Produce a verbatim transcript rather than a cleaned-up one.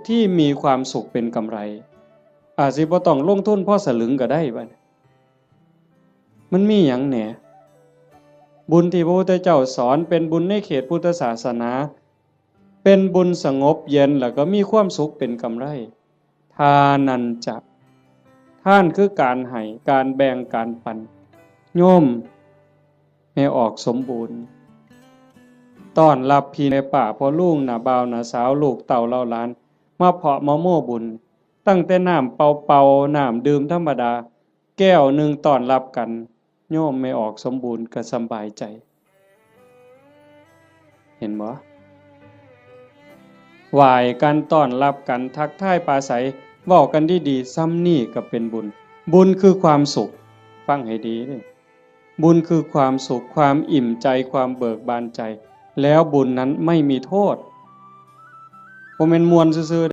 ที่มีความสุขเป็นกำไร อาจสิบ่ต้องลงทุนพอสลึงก็ได้บัดนี้ มันมีหยังแหน่ บุญที่พระพุทธเจ้าสอนเป็นบุญในเขตพุทธศาสนา เป็นบุญสงบเย็นแล้วก็มีความสุขเป็นกำไร ทานันจะ ทานคือการให้ การแบ่ง การปัน โยมแม่ออกสมบูรณ์ ต้อนรับพี่แม่ป้าพ่อลุงน้าบ่าวน้าสาวลูกเต้าเหล่าหลาน มาเพาะมาโม่บุญ ตั้งแต่น้ำเปล่าๆ น้ำดื่มธรรมดา แก้วหนึ่งต้อนรับกัน โยมแม่ออกสมบูรณ์ก็สำบายใจ เห็นบ่ ไหว้กันต้อนรับกันทักทายปราศรัย เว้ากันดีๆ ซ้ำนี่ก็เป็นบุญ บุญคือความสุข ฟังให้ดีเด้อ บุญคือความสุข ความอิ่มใจ ความเบิกบานใจ แล้วบุญนั้นไม่มีโทษ บ่แม่นม่วนซื่อๆ